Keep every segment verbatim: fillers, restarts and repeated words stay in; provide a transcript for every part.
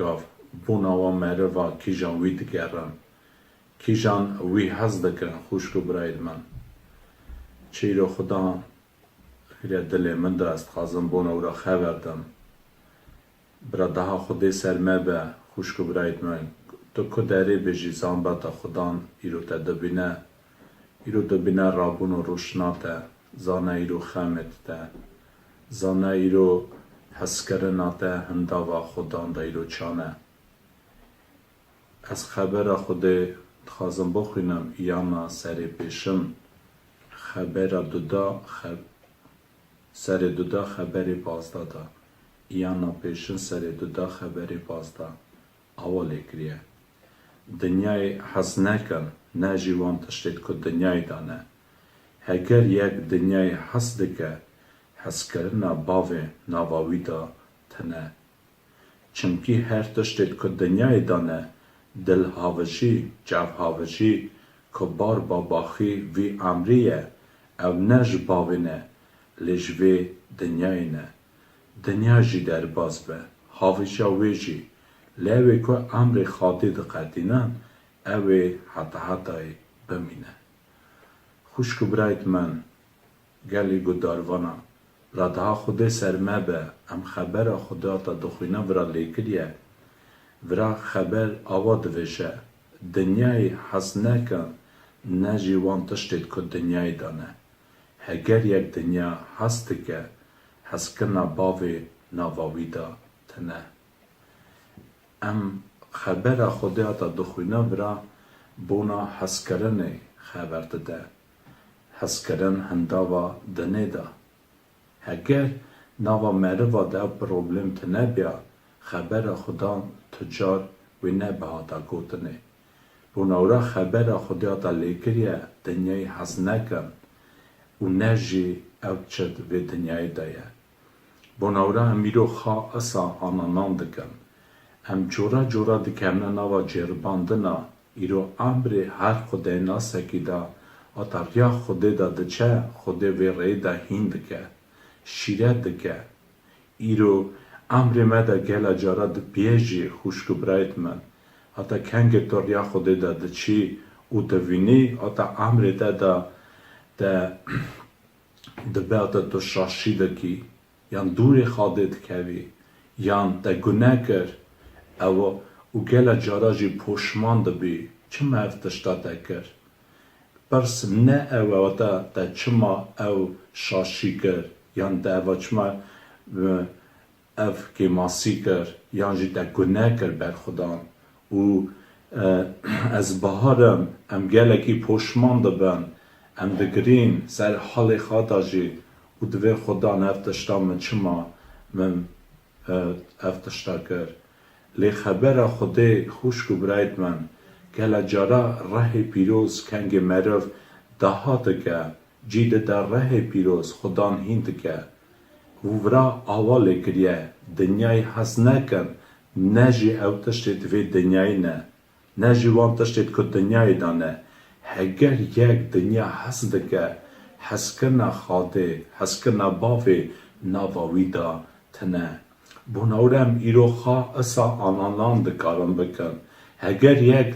gav, bona wan meriva kîjan wî digerin, kîjan wî hez dikin, xwişk û birayên min. Çîro Xudan hîre dilê min de, ez dixwazim bona wira xeber dim. Bira daha Xwedê ser me be, xwişk û birayên min. Tu ku derê bijî, zan bata Xudan îro te dibîne. Îro dibîne rabûn û rûşna te. Zane îro xemê te. Zane îro hezkirina te hindava Xudan de îro çan e. Ez xebera Xwedê dixwazim bixwînim, îyana serê pêşin, xebera duda, xe-, serê duda xeberê pazda da. Îyana pêşin serê duda xeberê pazda. Awa lê kiriye. Dinyayê hez nekin, ne jî wan tiştêd ku dinyayê de ne. Heger yek dinyayê hez dike, hezkirina bavê nava wî de tine. Çimkî her tiştêd ku dinyayê de ne, dilhavijî, çavhavijî, ku bar babaxî vî emrî ye, ew ne ji bavê ne, lê ji vê dinyayê ne. Dinya jî derbas be, havîja wê jî, lê ew ê ku emrê Xwedê diqetînin, ew ê heta hetayê bimîne. Xwişk û birayên min, gelî guhdarvana, bira daha Xwedê ser me be, em xebera Xwedê ta dixwîne vira lêkiriye. Vira xeber awa divêje, dinyayê hez nekin, ne jî wan tiştêd ku dinyayê de ne. Heger yek dinya hez dike, hezkirina bavê nava wî de tine. Em xebera Xwedê ta dixwîne vira bona hezkirinê xeber dide. Hezkirin hindava dinê de. Heger nava meriva de ev problem tine biya, xebera Xudan tu car wê nebihata gotinê. Bona wira xebera Xwedê ta lêkiriye, dinyayê hez nekin û ne jî ew çi di vê dinyayê de ye. Bona wira em îro xa isa ananan dikin. Em cora cora dikevine nava ceribandina. Îro emrê her xwedênasekî de, ata riya Xwedê de diçe, Xwedê vê rêyê de hîn dike, şîret dike. Îro emrê me de gela cara dipiyê jî, xwişk û birayên min. Ata kengê tu riya Xwedê de diçî û divînî, ata emrê te de, te dibe ata tu şaşî dikî, yan dûrê Xwedê dikevî, yan te gune kir, ew û gela cara jî poşman dibî, çima ev tişta te kir? Pirs ne ew e, ata te çima ew şaşî kir, yan te eva çima, e, ev kêmasî kir, yan jî te gune kir ber Xudan. Û, e, ez baharim, em gelekî poşman dibin, em digirîn ser halê xwe de jî û divê Xudan ev tişta min çima min, e, ev tişta kir. Lê xebera Xwedê, xwişk û birayên min, gela cara rehê pîroz kengê meriv daha dike, cî dide rehê pîroz, Xudan hîn dike. Û vira awa lê kiriye, dinyayê hez nekin, ne jî ew tiştê di vê dinyayê ne, ne jî wan tiştê ku dinyayê de ne. Heger yek dinya hez dike, hezkirina Xwedê, hezkirina bavê nava wî de tine. Bona wira em îro xa isa ananan dikarin bikin. Heger yek,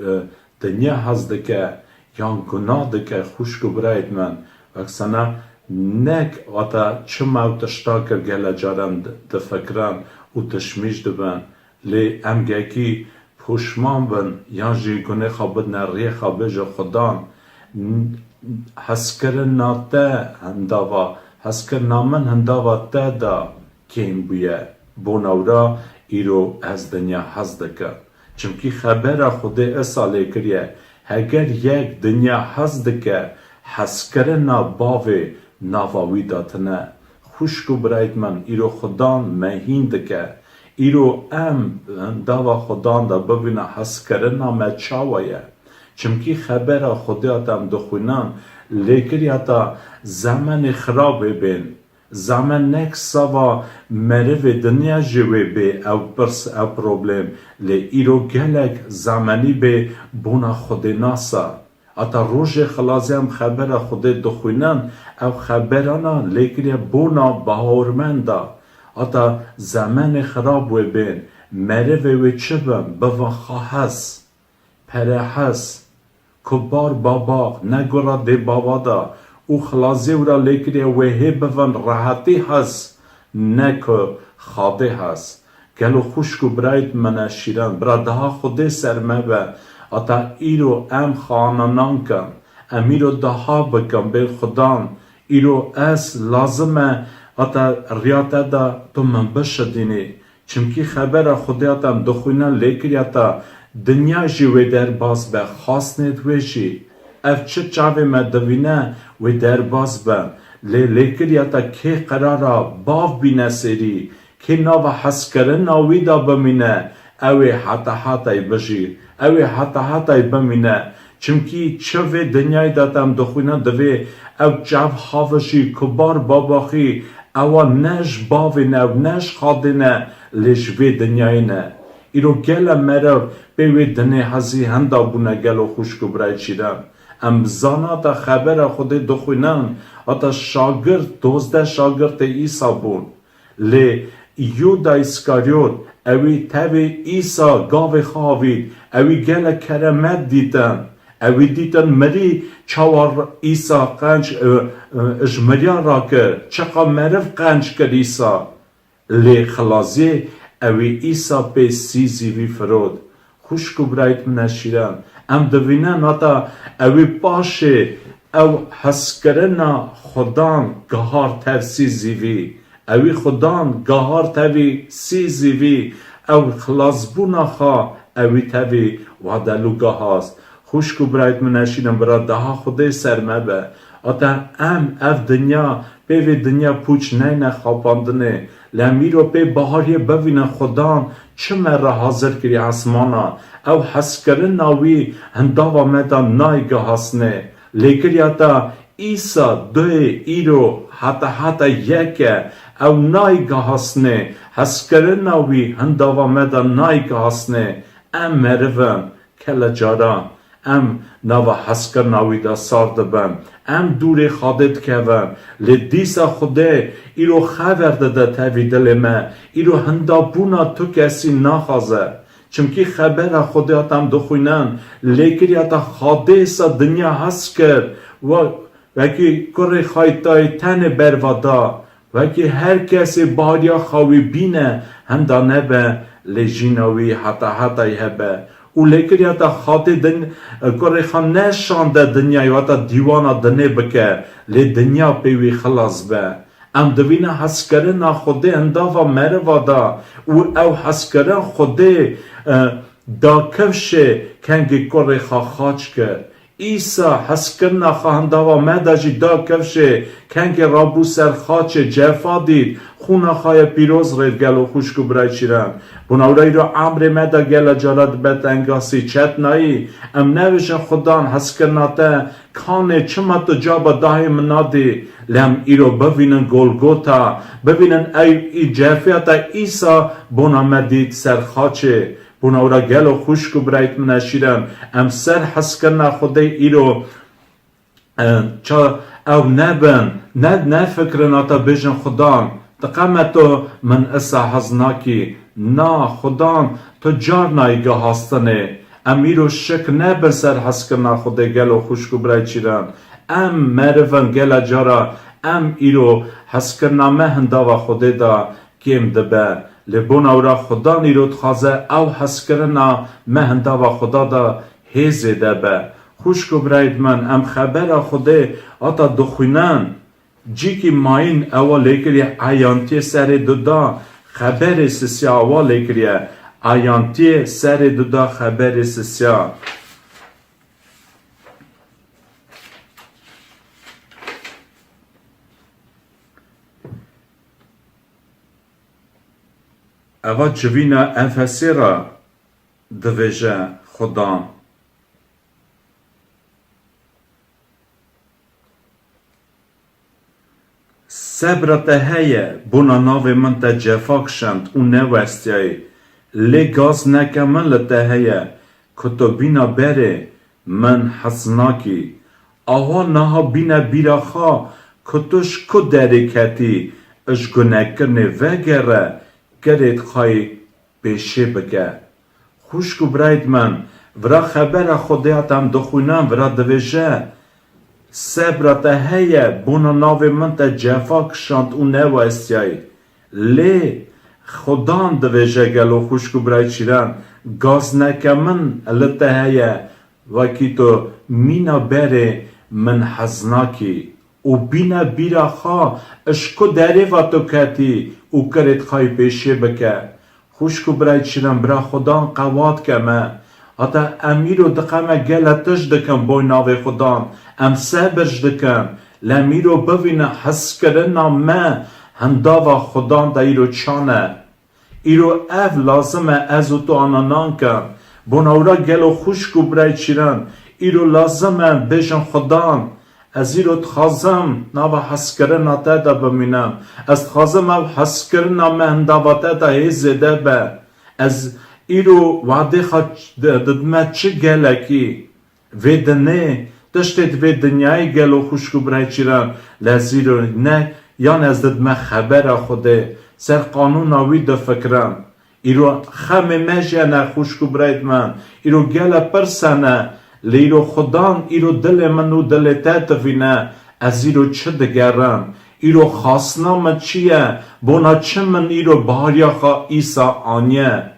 e, dinya hez dike, yan guna dike, xwişk û birayên min, wek sena nek ata çima ew tişta kir, gela caran di-, difikirin û tişmîş dibin. Lê em gelekî poşman bin, yan jî gunê xwe bidine riyê xwe, bêje Xudan, n-, hezkirina te hindava, hezkirina min hindava te de kêm bûye. Bona wira îro ez dinya hez dikim. Çimkî xebera Xwedê isa lê kiriye, heger yek dinya hez dike, hezkirina bavê nava wî de tine. Xwişk û birayên min, îro Xudan me hîn dike. Îro em hindava Xudan de bibîne hezkirina me çawa ye. Çimkî xebera Xwedê ta em dixwînin, lê kiriye ta zemenê xirab wê bên. Zaman nek sava merivê dinya jî wê bê ew pirs, ew problem, lê îro gelek zamenî bê bona Xwedênasa. Ata rojê xilasê em xebera Xwedê dixwînin, ew xeberana lê kiriye bona bawermenda. Ata zemenê xirab wê bên, Merivê wê çi bin, bivin xahez, perehez, kubar babax, ne gura dê bava da û xilazê wira lêkiriye wê hê bivin rehetî hez, ne ku xadê hez. Gelo xwişk û birayt mine şîren, bira daha Xwedê ser me be, ata îro em xananan kin, em îro daha bikin bê Xudan, îro ez lazim e ata riya te de tu min bişidînî. Çimkî xebera Xwedê ya te em dixwîne lêkiriya te dinya jî wê derbas be, xasnêd wê jî. Ev çi çavê me divîne wê derbas be. Lê lêkiriya te kê qerara bav bîne serî, kê nava hezkirina wî de bimîne, ew ê heta hetayî bijî, ew ê heta hetayî bimîne. Çimkî çi vê dinyayê de te em dixwîne divê ew çav havijî, kubar babaxî, ewa ne ji bavê ne, ew ne ji xadê ne, lê ji vê dinyayê ne. Îro gele meriv pê wê dinê hezî henda bûne gelo xwişk û birayê çîren. Em zana te xebera Xwedê dixwînin, ata şagirt, dozdeh şagirtê Îsa bûn. Lê Yuda Îskaryot, ewî tevî Îsa gavê xwe avît, ewî gelek keremet dîtin. Ewî dîtin mirî çawa Îsa qenc, e, e, ji miriya rakir, çiqa meriv qenc kir Îsa. Lê xilaziyê ewî Îsa pê sî zîvî firot. Xwişk û birayt min e şîren, em divînin heta ewî paşê ew hezkirina Xudan gihar tev sî zîvî. Ewî Xudan gihar tevî sî zîvî, ew xilasbûna xwe ewî tevî wadelû gihas. Xwişk û birayt min e şîrin, bira daha Xwedê ser me be. Ata em ev dinya, pê vê dinya pûç neyne xapandinê. Lê em îro pê bahariyê bivînin Xudan çi me re hazir kiriye esmana. Ew hezkirina wî hindava me de nayê gihastinê. Lêkiriya te Îsa duhê îro heta heta yek e. Ew nayê gihastinê. Hezkirina wî hindava me de nayê gihastinê. Em meriv in. Kele caran em nava hezkirina wî de sar dibin. Em dûrê Xadê dikevin. Lê dîsa Xwedê îro xever dide tevî dilê me. Îro hindabûna tu kesî naxwaze. Çimkî xebera Xwedê ya te em dixwînin, lêkiriya te Xadê sa dinya hez kir. Wa Wekî kurê xwe yê tayê tenê berva da, wekî her kesê bariya xwe wî bîne, henda nebe, lê jîna wî heta hetayî hebe. Û lêkiriya te Xadê din, kurê xwe neşande dinyayê, wata dîwana dinê bike, lê dinya pê wî xilas be. Em divîne hezkirina Xwedê hindava meriva da û ew hezkirin Xwedê, e, da kifşê kengê kurê xwe xaç kir. Îsa hezkirina xwe hindava me de jî da kifşê, kengê rabû ser xaçê, cefa dît, xûna xwe ye pîroz rêt gelo xwişk û birayê çîren. Bona wira îro emrê me de gele cara dibe tengasî, çetnayî. Em nebêjin Xudan hezkirina te kanê çima tu caba dahê min nadî? Lê em îro bivînin Golgota, bivînin ey î cefiya te Îsa bona me dît ser xaçê. Bona wira gelo xwişk û birayt min e şîren, em ser hezkirina Xwedê îro, e, ça ew nebin, ne, nefikirin heta bêjin Xudan, diqeme tu min isa hez nakî. Na, Xudan tu car nayî gihastinê. Em îro şik nebin ser hezkirina Xwedê gelo xwişk û birayt çîren. Em meriv in gele cara em îro hezkirina me hindava Xwedê de kêm dibe. Lê bona wira Xudan îro dixwaze ew hezkirina me hindava Xuda de hê zêde be. Xwişk û birayt min, em xebera Xwedê ata dixwînin. Cîkî mayîn ewa lêkiriye eyantiyê serê du da xeberê sisiya ewa lêkiriye. Eyantiyê serê du da xeberê sisiya. Eva civîna Efesê re divêje Xudan. Sebra te heye, bona navê min te cefa kişand û newestiyayî. Lê gaz neke min li te heye, ku tu bîna berê min hez nakî. Awa niha bîne bîra xwe ku tu ji ku derê ketî, ji gunekirinê vegere, kirêt xwe yê pêşê bike. Xwişk û birayt min, vira xebera Xwedê ya te em dixwînin, vira divêje, sebra te heye, bona navê min te cefa kişand û newestiyayî. Lê Xudan divêje, gelo xwişk û birayt şîran, gazneke min li te heye, wekî tu mîna berê min hez nakî û bîne bîra xwe ji ku derê ve tu ketî û kirêt xwe yî pêşê bike. Xwişk û birayt şîran, bira Xudan qewat ke me. Heta em îro diqeme gele tişt dikin boy navê Xudan. Em sebir ji dikin. Lê em îro bivîne hezkirina me hindava Xudan de îro çan e. Îro ev lazim e ez û tu ana nan kin. Bona wira gelo xwişk û birayt şîran, îro lazim e bêjin Xudan, ez îro dixwazim nava hezkirina te de bimînim. Ez dixwazim ev hezkirina me hindava te de hê zêde be. Ez îro wadê xwe di-, didime çi gelekî. Vê dinê, tiştê di vê dinyayê gelo xwişk û birayt şîran, lê ez îro ne, yan ez didime xebera Xwedê, ser qanûna wî difikirim. Îro xemê me jî hene xwişk û birayt min. Îro gele pirs hene, lê îro Xudan îro dilê min û dilê te divîne, ez îro çi digerim? Îro xastina min çi ye? Bona çi min îro bahariya xwe îsa aniye?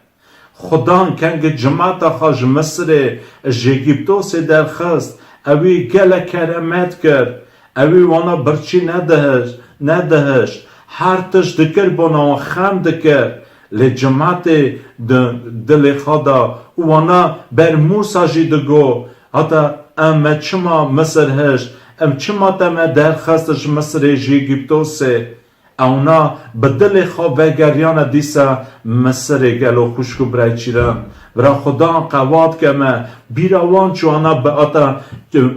Xudan kengê cimata xwe ji Misirê, ji Egîptosê derxist, ewî gelek keremet kir, ewî wana birçî nedihişt, nedihişt, her tişt dikir bona wan xem dikir, lê cimatê di dilê xwe de û wana ber Mûsa jî digo, heta em me çima Misir hişt, em çima te me derxist ji Misirê, ji Egîptosê? Ewna bi dilê xwe vegeriyane dîsa Misirê gelo xwişk û birayt şîran. Vira Xudan qewat ke me, bîra wan çû wana bi ata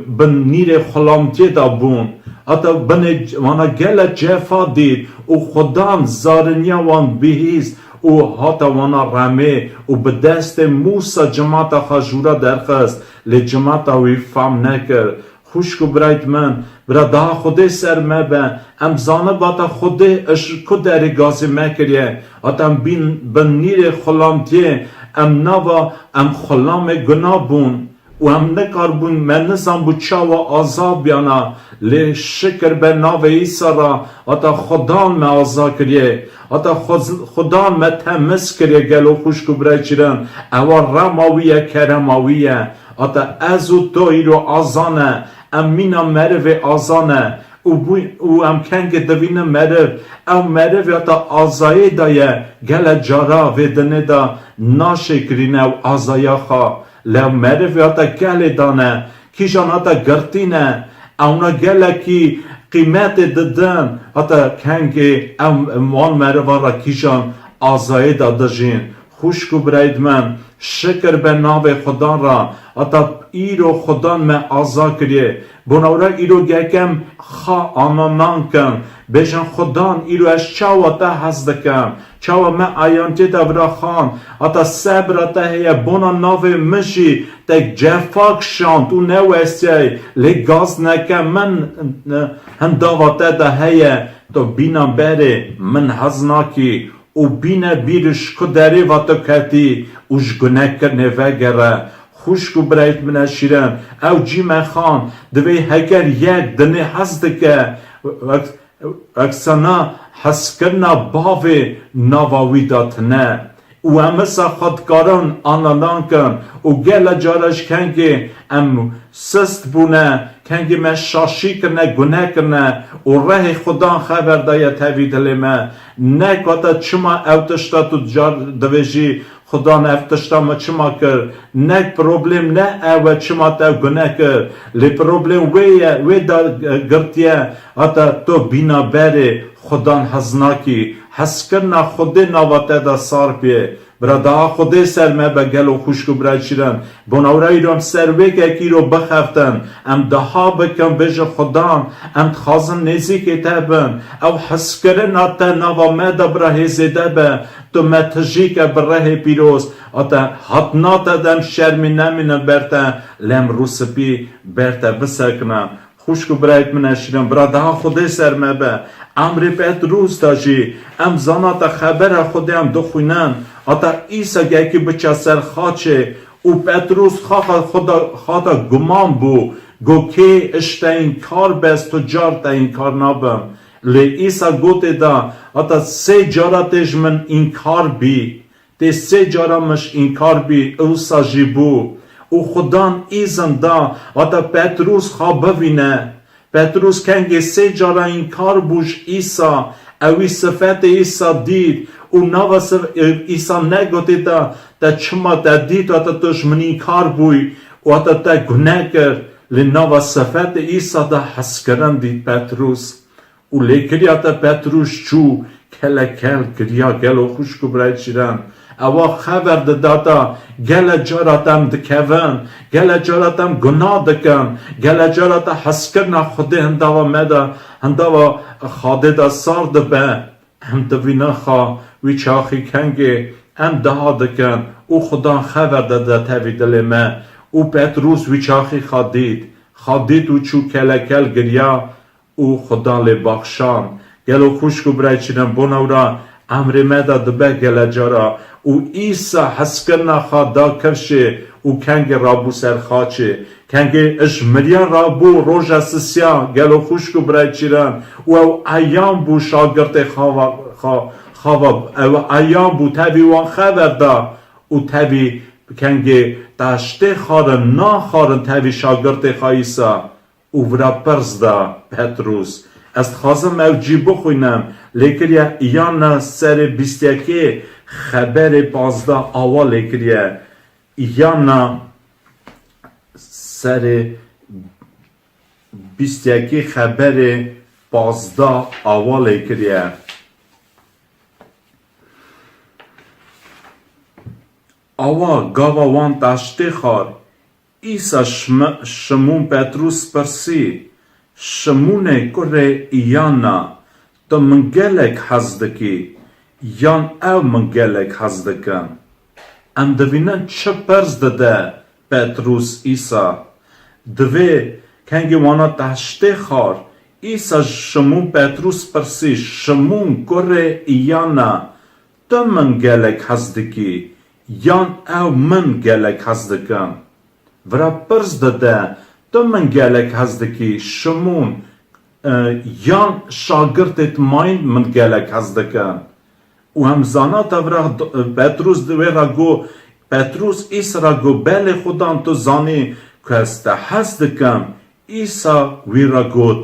bin nîrê xulamtiyê de bûn. Ata binê wana gele cefa dît û Xudan zariniya wan bihîst û hata wana remê û bi destê Mûsa cimata xwe jûra derxist, lê cimata wî fam nekir. Xwişk û birayt min, bira daha Xwedê ser me be. Em zaniba te Xwedê ji ku derê gazî me kiriye. Hata em bîn, bin nîrê xulamtiyê, em nava, em xulamê guna bûn. Û em nikaribûn, me nizanbû çawa aza biyana. Lê şikir be navê Îsa re, hata Xudan me aza kiriye. Hata Xuz-, Xudan me temiz kiriye gelo xwişk û birayt şîran. Ewa rema wî ye, kerema wî ye. Hata ez û to îro azan e. Em mîna merivê azan e û bû-, û em kengê divînin meriv. Ew merivê heta azayê de ye, gele cara vê dinê de naşêkirîne ew azaya xwe. Lê ew merivê heta gelê dane, kîjan heta girtî ne, ewna gelekî qîmetê didin, heta kengê em wan meriva re kîjan azayê de dijîn. Xwişk û birayt min, şikir be navê Xudan re, heta îro Xudan me aza kiriye. Bona wira îro gekem xa ananan kin. Bêjin Xudan îro ez çawa te hez dikim. Çawa me ayantê te vira xan. Heta sebra te heye bona navê min jî te cefa kişand û newestiyayî. Lê gazneke min hindava te de heye. Tu bîna berê min hez nakî. Û bîne bîr ji ku derê ve tu ketî û ji gunehkirinê vegere. Xwişk û birayt min e şîrin, ew cî me xan, divê heger yek dinê hez dike, wek, weksana hezkirina bavê nava wî de tine. Û em wisa xwe dikarin ananan kin û gele cara ji kengê em sist bûne, kengê me şaşî kirine, guneh kirine û rehê Xudan xeber daye tevî dilê me. Ne ku te çima ew tişta tu car divêjî, Xudan ev tişta me çima kir? Ne problem ne ew e çima te ew guneh kir. Lê problem wê ye, wê da girtiye, hata tu bîna berê Xudan hez nakî. Hezkirina Xwedê nava te de sar bê. Bira daha Xwedê ser me be gelo xwişk û birayt şîrin. Bona wira îro em ser wê kekî îro bixeftin. Em daha bikin bêje Xudan. Em dixwazin nêzîkê te bin. Ew hezkirina te nava me de bira hê zêde be. Tu me tijî ke bi rehê pîroz. Ata hatina te de em şermî nemînin ber te. Lê em rûspî ber te bisekinin. Xwişk û birayt min e şîrin, bira daha Xwedê ser me be. Emrê Petrûs de jî em zana te xebera Xwedê em dixwînin. Heta Îsa gehkî biçe ser xaçê û Petrûs xaxa xwe da, xata guman bû, got, kê ji te înkar be, ez tu car te înkar nabim. Lê Îsa gotê da, heta sê cara tê ji min înkar bî. Tê sê cara min ji înkar bî, wisa jî bû. Û Xudan îzin da, heta Petrûs xwe bivîne. Petrûs kengê sê cara înkar bû ji Îsa, ewî sifetê Îsa dît û nava sif-, e, Îsa negotê te, te çima te dît, heta tu ji min înkar bûyî û heta te guneh kir, lê nava sifetê Îsa de hezkirin dît Petrûs. Û lêkiriya te Petrûs çû, kelekel kiriya, gelo xwişk û birayê çîran. Ewa xeber didata, gele cara te em dikevin, gele cara te em gunah dikin, gele cara te hezkirina Xwedê hindava me de, hindava Xadê de sar dibe. Em divînin xa wî çaxî kengê em daha dikin û Xudan xeber dide tevî dilê me. Û Petrûs wî çaxî xa dît. Xa dît û çû kelekel giriya û Xudan lê baxşand. Gelo xwişk û birayê çîran, bona wira emrê me de dibe gele cara û Îsa hezkirina xwe da kifşê û kengê rabû ser xaçê. Kengê ji miriyan rabû roja sisiya, gelo xwişk û birayê çîran, û ew eyan bû şagirtê xava, xa-, xava, ew eyan bû tevî wan xeber da û tevî kengê taştê xarin, nan xarin tevî şagirtê xwe Îsa. Û vira pirs da Petrûs, ez dixwazim ew cî bixwînim, lêkiriye Îyana serê bîst yekê xeberê pazdeh awa lêkiriye. Îyana serê bîst yekê xeberê pazdeh awa lêkiriye. Awa gava wan taştê xar, Îsa Şim-, Şimûn Petrûs pirsî, Şimûnê kurê Îyana, tu min gelek hez dikî, yan ew min gelek hez dikin? Em divînin çi pirs dide Petrûs Îsa. Divê kengê wana taştê xar, Îsa Şimûn Petrûs pirsî, Şimûn kurê Îyana, tu min gelek hez dikî, yan ew min gelek hez dikin? Vira pirs dide, tu min gelek hez dikî, Şimûn, e, yan şagirtê te mayîn min gelek hez dikin? Û em zana te vira d-, Petrûs di wê re got, Petrûs Îsa re got, belê Xudan tu zanî ku ez te hez dikim. Îsa wî re got,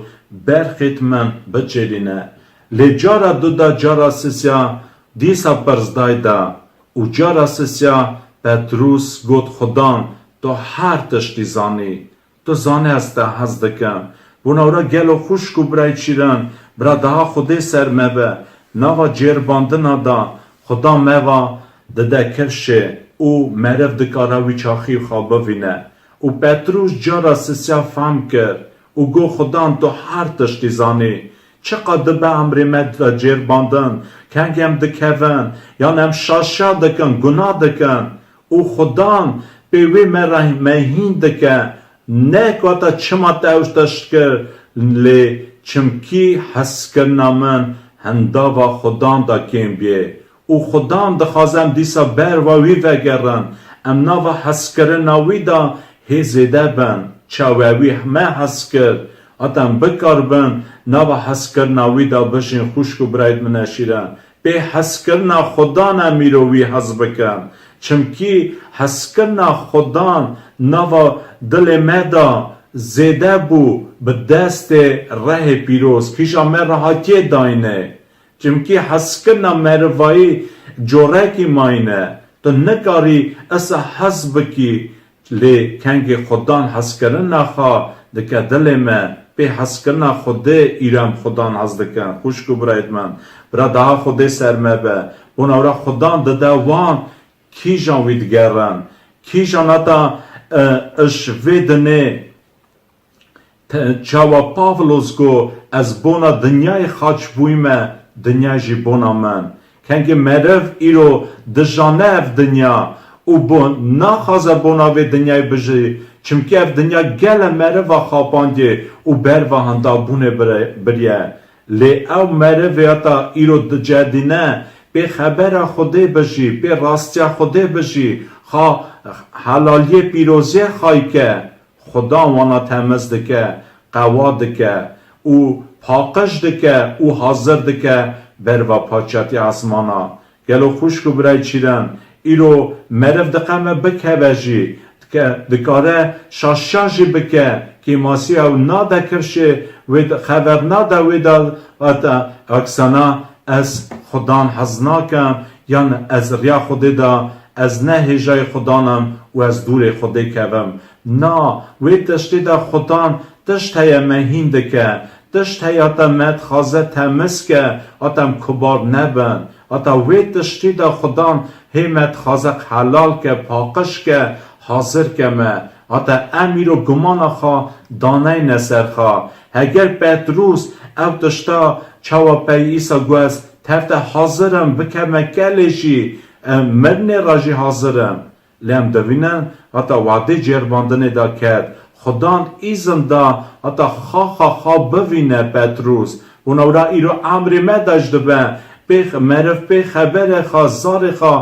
berxêt min bicêrîne. Lê cara du da cara sisiya dîsa pirs day da û cara sisiya Petrûs got, Xudan, tu her tiştî zanî. Tu zanî ez te hez dikim. Bona wira gelo xwişk û birayê çîran, bira daha Xwedê ser me be. Nava cêrbandina da Xudan me va dide kifşê û meriv dikare wî çaxî xwe bivîne. Û Petrûs cara sisiya fehm kir û got, Xudan, tu her tiştî zanî. Çiqas dibe emrê me dide cêrbandin, kengê em dikevin, yan em şaşa dikin, guna dikin. Û Xudan pê wê me re me hîn dike, ne ku heta çima te ew tişt kir, lê çimkî hezkirina min hindava Xudan de kêm bê. Û Xudan dixwaze em dîsa ber va wî vegerin, em nava hezkirina wî de hê zêde bin. Çawa wî me hez kir, heta em bikaribin nava hezkirina wî de bijîn, xwişk û birayêt min eşîre. Pê hezkirina Xudan em îro wî hez bikin. Çimkî hezkirina Xudan nava dilê me de zêde bû bi destê rehê pîroz. Kîja me rehatiyê dayne. Çimkî hezkirina merivayî corekî mayne. Tu nikarî isa hez bikî. Lê kengê Xudan hezkirina xwe dike dilê me, pê hezkirina Xwedê îro em Xudan hez dikin. Xwişk û birayêt min, bira daha Xwedê ser me be. Bona wira Xudan dide wan kîjan wî digerin. Kîjan heta, e, ji vê dinê Te-, çawa Pavlos got, ez bona dinyayê xaç bûyme, dinya jî bona min. Kengê meriv îro dijane ev dinya û bo-, naxwaze bona vê dinyayê bijî, çimkî ev dinya gele meriva xapandî û berva hindabûnê bire-, biriye. Lê ew merivê heta îro dicedîne, pê xebera Xwedê bijî, pê rastiya Xwedê bijî, xa helaliyê pîroziyê xayke, Xudan wana temiz dike, qewa dike û paqij dike û hazir dike berva paçatî esmana. Gelo xwişk û birayê çîran, îro meriv diqeme bikeve jî, dike-, dikare şaşiya jî bike, kêmasî ew nade kifşê wê de, xever nade wê de, hata aksana ez Xudan hez nakim, yan ez riya Xwedê de, ez ne hêjayê Xudan im û ez dûrê Xwedê kevim. Na, wê tiştê de Xudan tişt heye me hîn dike, tişt heye hata me dixwaze temiz ke, hata em kubar nebin. Hata wê tiştî de Xudan hê me dixwaze helal ke, paqij ke, hazir ke me. Hata em îro gumana xwe daneyne ser xwe. Heger Petrûs ew tişta çawa pey Îsa got, tev te hazir im, bikevme kelê jî, em mirinê re jî hazir im. Lê em dibînin, heta wadê cêrvandinê de ket. Xudan îzin da, heta xaxa xwe bivîne Petrûs. Hûn ewra îro emrê me de ji dibe. Pê x-, meriv pê xeberê xwe, zarê xwe,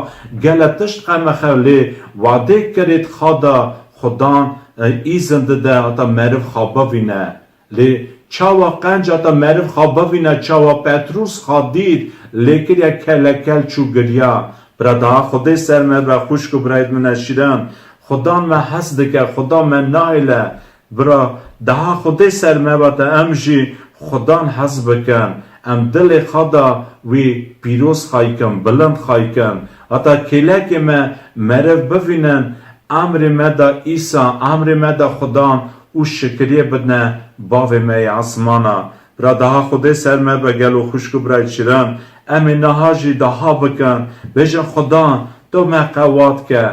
gele tişt qemexe lê wadê kirê xwe de Xudan, e, îzin dide, heta meriv xwe bivîne. Lê çawa qenc hata meriv xwe bivîne, çawa Petrûs xwe dît, lê kiriye kelekel çû giriya. Bira daha Xwedê ser me be, xwişk û birayêt min e şîran. Xudan me hez dike, Xudan me nahêle. Bira daha Xwedê ser me be te em jî Xudan hez bikin. Em dilê xwe de wî pîroz xaykin, bilind xaykin. Hata kêlekê me meriv bivînin, emrê me de Îsa, emrê me de Xudan û şikiriyê bidne Bavê me yê esmana. Bira daha Xwedê ser me be gelo xwişk û birayê çîran. Em ê niha jî daha bikin. Bêjin Xudan, tu me qewat ke.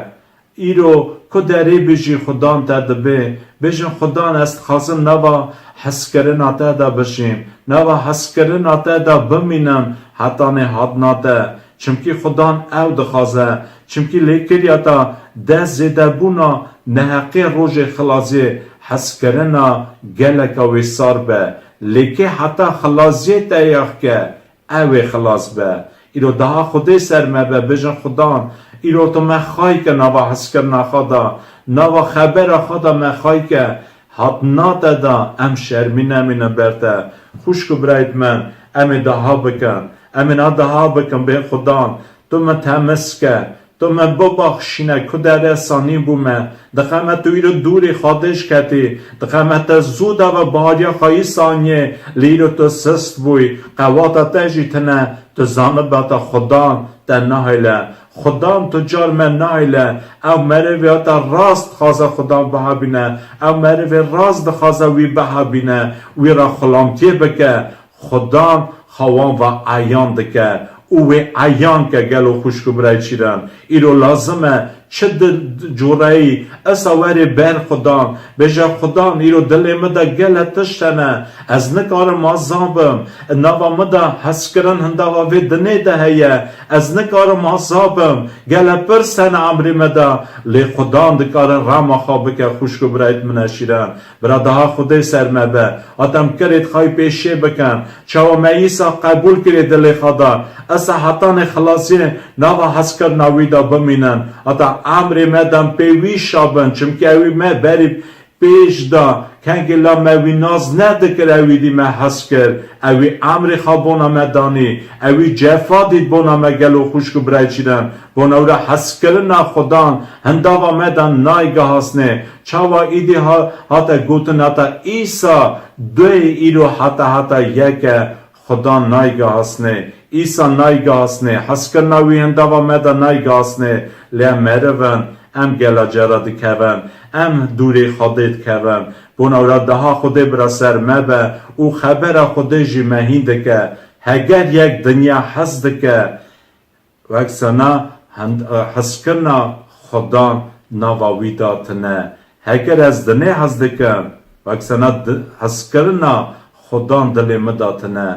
Îro ku derê bijî Xudan te dibê. Bêjin Xudan ez dixwazim nava hezkirina te de bijîm. Nava hezkirina te de bimînim hetanê hatina te. Çimkî Xudan ew dixwaze. Çimkî lêkiriya te dest zêdebûna neheqê rojê xilaziyê hezkirina geleka wê sar be. Lê kê heta xilaziyê te yax ke, ew ê xilas be. Îro daha Xwedê ser me be, bijin Xudan. Îro tu me xayke nava hezkirina xwe de, nava xebera xwe de me xayke. Hatina te de em şermî nemînin ber te. Xwişk û birayêt min, em ê daha bikin. Em ê na daha bikin, bê Xudan, tu min temiz ke, tu min bibaxşîne, ku dere sanî bûme. Diqeme tu îro dûrî xwe dêj ketî. Diqeme te zû de ve bahariya xwe yî saniyê, lê îro tu sist bûyî. Qewata te jî tine, tu zanibe te Xudan te nahêle. Xudan tu car me nahêle. Ew merivê te rast dixwaze Xudan bihabîne. Ew merivê rast dixwaze wî bihabîne. Wî re xulamtiyê bike. Xudan xewan ve eyan dike û wê eyan ke gelo xwişk û birayê çîran. Îro lazim e çi di cureyî esa werê ber Xudan. Bêje Xudan îro dilê min de gele tişt hene. Ez nikarim aza bim. Nava min de hezkirin hindava vê dinê de heye. Ez nikarim aza bim. Gele pirs hene emrê me de. Lê Xudan dikare rema xwe bike xwişk û birayêt min e şîran. Bira daha Xwedê ser me be. Hata em kirêt xwe yî pêşê bikin. Çawa me Îsa qebûl kirê dilê xwe de. Esa hetanê xilasiyê nava hezkirina wî de bimînin. Hata emrê me de em pê wî şa bin. Çimkî ewî me berî pêş de. Kengê la me wî nas nedikir, ewî dî me hez kir. Ewî emrê xwe bona me danî. Ewî cefa dît bona me gelo xwişk û birayê çîran. Bona ewra hezkirina Xudan hindava me de nayge hasnê. Çawa îdî ha-, hate gotin, hata Îsa doyê îro hata hata yeke Xudan nayge hasnê. Îsa nayge hasnê. Hezkirina wî hindava me de nayge hasnê. Lê em meriv in, em gela cara dikevin. Em dûrê Xwedê dikevin. Bona ewra daha Xwedê bira ser me be û xebera Xwedê jî me hîn dike. Heger yek dinya hez dike, Wek sena hend-, hezkirina Xudan nava wî de tine. Heger ez dinê hez dikim, wek sena di-, hezkirina Xudan dilê min de tine.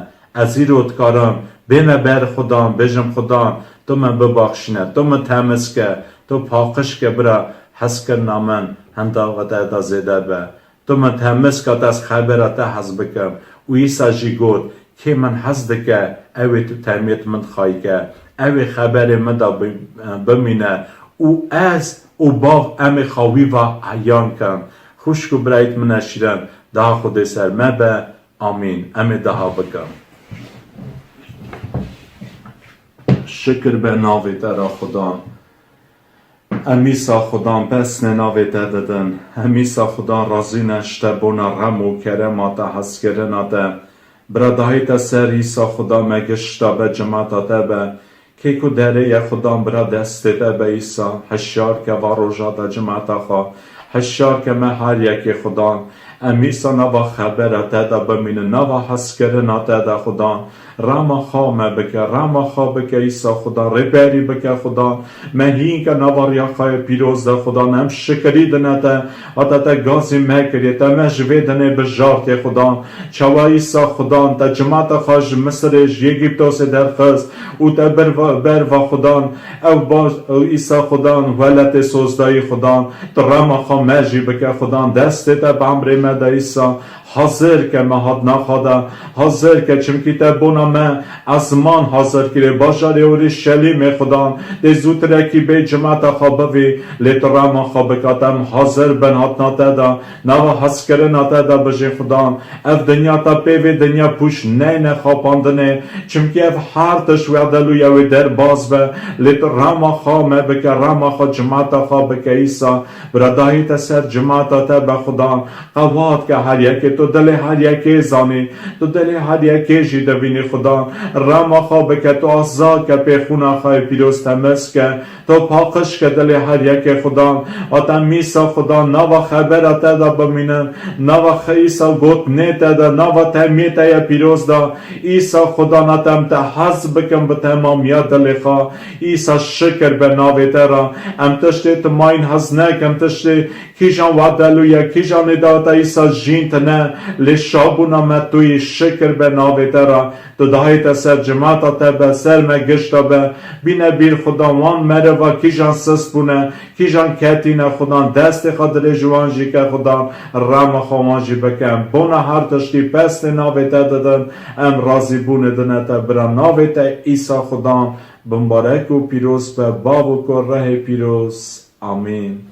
Ez îro dikarim bême ber Xudan, bêjim Xudan, tu min bibaxşîne, tu min temiz ke, tu paqij ke bira hezkirina min hindava te de zêde be. Tu min temiz kat ez xebera te hez bikim. Û Îsa jî got, kê min hez dike, ew ê tu temiyêt min dixayike. ew ê xeberê min de bi-, bimîne û ez û bav em ê xwe wî ve eyan kin. Xwişk û birayêt min e şîrin, daha Xwedê ser me be. Amîn. Em ê daha bikin. Şikir be navê te re Xudan. Em îsa Xudan pesnê navê te didin. Em îsa Xudan razî ne ji te bona rem û kerema te, hezkirina te. Bira dahê te ser îsa Xudan me gişta be cimata te be. Kê ku derê ye Xudan bira destê te be îsa. Hişyar ke va roja te cimata xwe. Hişyar ke me her yekê Xudan. Em îsa nava xebera te de bimînin, nava hezkirina te de Xudan. Rema xwe me bike, rema xwe bike îsa Xudan, rêberî bike Xudan. Me hîn ke nava riya xwe yê pîroz de Xudan, em şikirî dine te, hata te gazî me kiriye, te me ji vê dinê bijartiye Xudan. Çawa îsa Xudan, te cimata xwe ji Misirê, ji Êgîptosê derxist û te ber va, ber va Xudan, ew baş, ew îsa Xudan, welatê sozdayî Xudan, tu rema xwe me jî bike Xudan, destê te bi emrê me de îsa, hazir ke me hatina xwe de, hazir ke, çimkî te bona me ezman hazir kiriye, bajarê Orîşelîmê Xudan, dê zûtirekî bê cimata xwe bivî, lê tu rema xwe bike, em hazir bin hatina te de, nava hezkirina te de bijî Xudan, ev dinya te pê vê dinya pûç neyne xapandinê, çimkî ev her tişt wexdelû ye wê derbas be, lê tu rema xwe me bike, rema xwe cimata xwe bike îsa, bira dahê te ser cimata te be Xudan, qewat ke her yekê, tu dilê her yekê zanî, tu dilê her yekê jî dibînî Xudan, rema xwe bike, tu azad ke pê xûna xwe yê pîroz temiz ke, tu paqij ke dilê her yekê Xudan, hata em îsa Xudan, nava xebera te de bimînin, nava xe îsa gotinê te de, nava temiyê te ye pîroz de, îsa Xudan hata em te hez bikin bi temamiya dilê xwe, îsa şikir be navê te re, em tiştê timayîn hez nekin, tiştê kîjan wexdelû ye, kîjan nêda te îsa jîn tine, lê şabûna me tu yî şikir be navê te re, Tu dahê te ser cimata te be, ser me gişta be, bîne bîr Xudan wan meriva kîjan sist bûne, kîjan ketîne Xudan, destê xwe dirêj wan jî ke Xudan, rema xwe wan jî bike. Em bona her tiştî pesnê navê te didin, em razîbûnê dine te bira navê te îsa Xudan, bimbarek û pîroz be, bav û kurehê pîroz. Amîn.